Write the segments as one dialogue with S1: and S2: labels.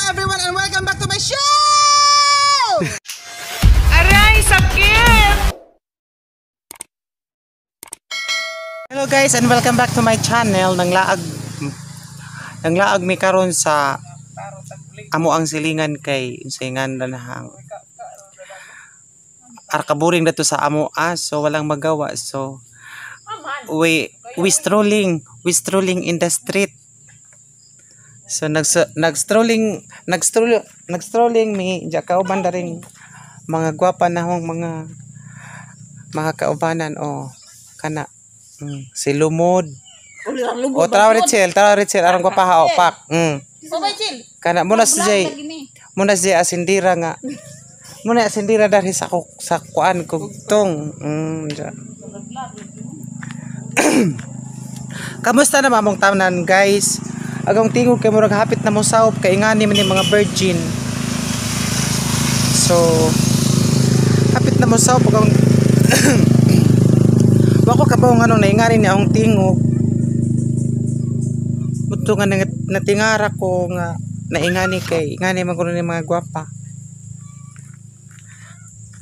S1: Everyone and welcome back to my show!
S2: Aray, sakit!
S1: Hello guys and welcome back to my channel. Nanglaag mi karon sa amo ang silingan kay unsay ngan danahang arkaburing dato sa amo ah, so walang magawa, so we strolling in the street. So nag strolling mi diya, kauban da ring mga gwapa na hong mga kaubanan o kana si Lumod. O tara Richel, tara Richel, arang gwapa ha o pak. Kana mo na si Jay, mo na si asindira nga. Mo na asindira dahil sa sa kuan kugtong. Diya. Kamusta na mamong tanan, guys? Agong tingog kay murag hapit na mo saop kay ingani man ni mga virgin. So hapit na mo saop agong wa ko kabaw nganong naingani ni akong tingog. Muto nga natingara ko nga naingani kay ingani man kuno ni mga gwapa.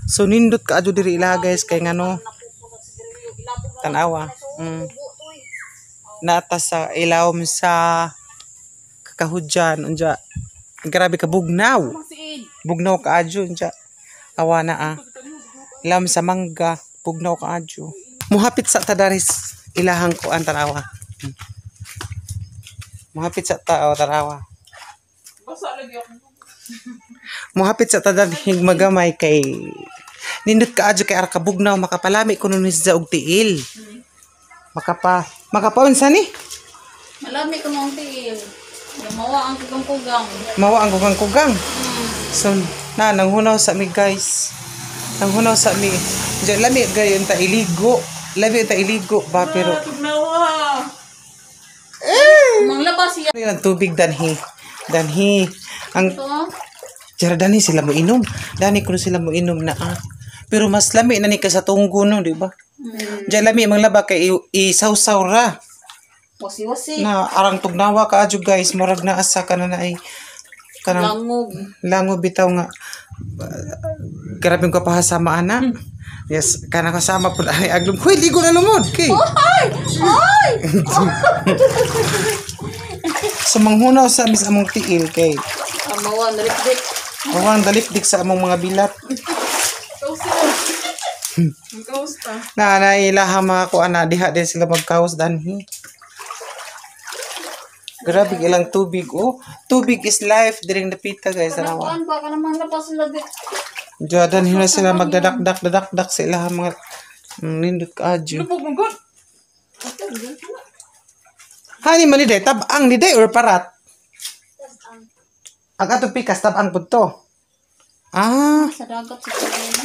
S1: So nindot ka adyo diri ila guys kay ngano tanawa. Nata sa ilawom sa kakahudyan unja. Grabe ka bugnaw. Bugnaw ka adyo unja. Awa na ah. Ilawom sa mangga, bugnaw ka adyo. Muhapit sa tadaris ilahang kuan tanawa. Muhapit sa tao tanawa.
S2: Basa lagi ako.
S1: Muhapit sa tadarhig magamay kay nindot ka adyo kay arka bugnaw makapalami kuno ni sa og tiil. Makapaunsa ni?
S3: Malami ko mong tiil. Mawa ang kugang-kugang.
S1: Mawa ang kugang-kugang. So na nanghunaw sa mi guys. Nanghunaw sa mi. Diyan lami gayon ta iligo. Lami ta iligo ba pero
S2: Tugnawa.
S3: Manglabas siya.
S1: ano yun ang tubig danhi. Danhi. Ang
S3: Ito.
S1: Jara dani sila mo inom. Dani kuno sila mo inom na ah. Pero mas lami na ni ka sa tunggo no, di ba? Diyan lami manglaba kay isawsaw ra.
S3: Wasi-wasi.
S1: Na arang tugnawa ka adyo guys, murag na asa ka na ay kanang
S3: Langog.
S1: lango bitaw nga grabe ko pahasama ana. Yes, kana kasama pud ay aglom. Huy, ligo na lumod kay.
S3: Ay! Ay!
S1: Sa manghunaw sa mis among tiil kay
S3: Mawa, nalikdik.
S1: mawang dalikdik sa among mga bilat.
S2: Kaus ta.
S1: Na nailaha mga kuan na diha din sila magkaos danhi. Grabe ilang tubig oh. Tubig is life diring napita guys tanawa.
S3: Kuan ba ka naman labas sila di.
S1: Diya danhi na sila magdadakdak dadakdak sa ilaha mga nindot ka adyo.
S2: Lubog mo god.
S1: Hani man ni day tab-ang ni day or parat? Ang ato pikas tab-ang pud to. Ah,
S3: Sa dagat sa China.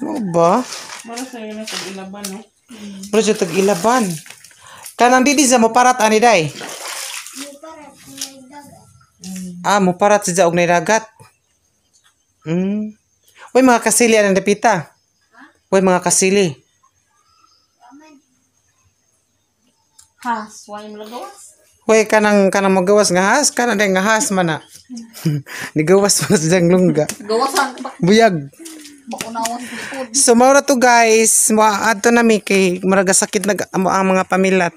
S1: mo ba?
S2: Mara sa'yo na tag ilaban no.
S1: Bro, siya tag ilaban. Kanang didi sa mo parat ani day? Ah, mo parat siya og dagat. Uy, mga kasili anang dapita. Uy, mga kasili.
S3: Has, why mo lagawas?
S1: Uy, kanang kanang magawas nga has, kanang day nga has man na. Nigawas man sa lungga.
S3: Gawasan ka ba?
S1: Buyag.
S3: Bakunawan sa likod.
S1: So mao ra to guys, moadto na mi kay murag sakit na amo ang mga pamilat.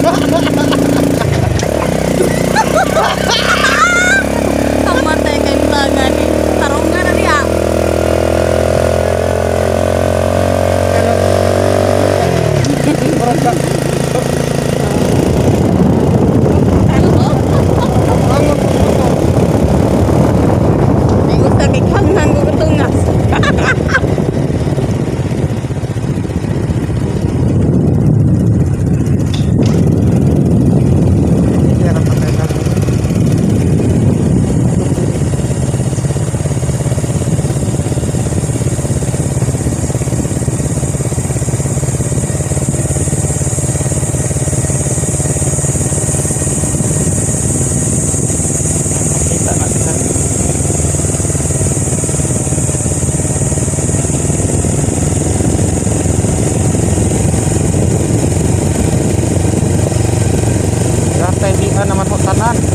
S3: Wala na.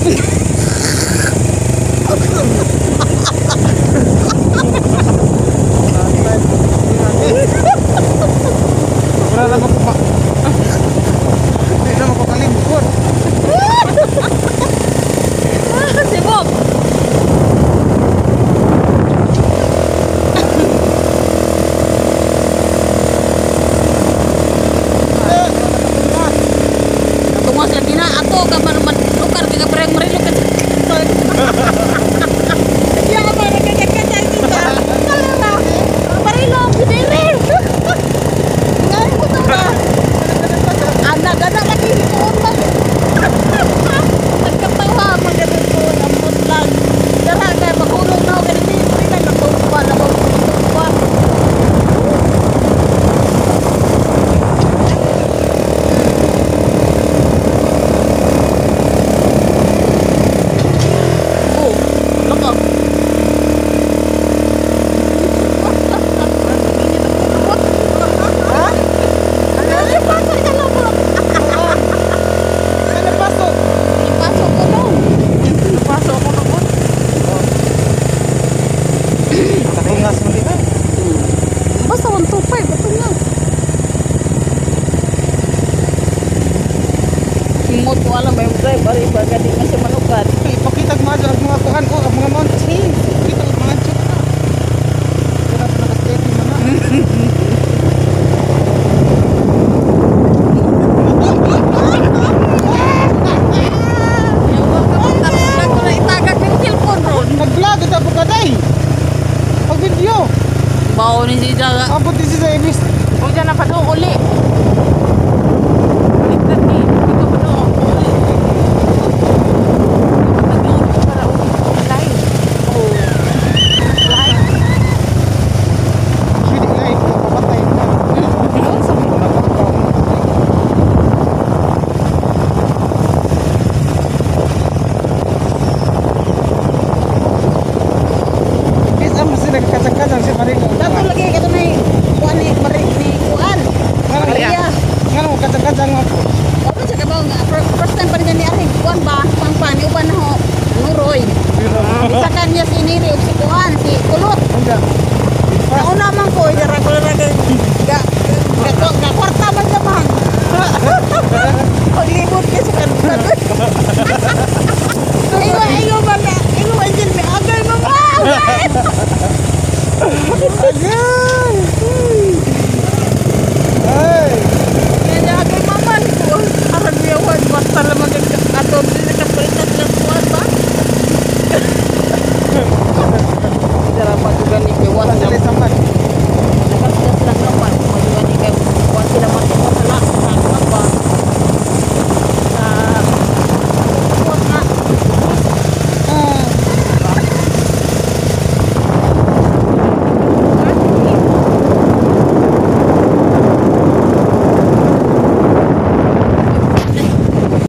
S1: Wala lang ako pa. Hindi na ako kalimot.
S3: Si Bob. Tungas lagi na ato ka man man lukar kay ka parang marilo ka. Ya ba nagkakakatay kita. Kalera. Marilo bidere. Ngai ko to ba. Ana gana lagi hipuon ba. Nagkatawa man ganun ko ambot lang. Dara kay makulong na ako ganito rin lang nagtuwa na ko. Oh, laka.
S1: Ha?
S3: Ano ka lang?
S1: Saan napasok?
S3: Ipasok ko no.
S2: Napasok ako noon.
S1: Nakatungas mo dito.
S3: Basta 125 ito nga. Himot ko alam may drive ari ba gani man siya manukan.
S1: Ipakita ko mga ang mga kuan ko, ang mga mountains. Ipakita ko mga chok na. Pero ako naka-steady man na.
S3: Yawa ka man ko na itagak yung cellphone ron.
S1: Nag-vlog ito ako kaday. Pag video.
S3: Bao ni si Jaga.
S1: Abot din siya sa ibis.
S2: Huwag dyan na pa uli. Baliktad ni. Hindi ka pa doon uli. Nagluto para uli. Live. Oh. Live.
S1: Shooting live. Papatay na.
S2: Sa
S1: Is amo sila nagkasang-kasang si Marilo.
S3: Dato lagi kato na kuan ni Mari ni kuan. Maria.
S1: Nga mo kasang-kasang mo po.
S3: Open siya ka ba nga first time pa rin ni Ari kuan ba kuan pa ni uban na ho. Nuroy. Isa kanya si Niri ug si kuan si Kulot.
S1: Unja.
S3: Nauna man ko dara ko ra kay ga ga ga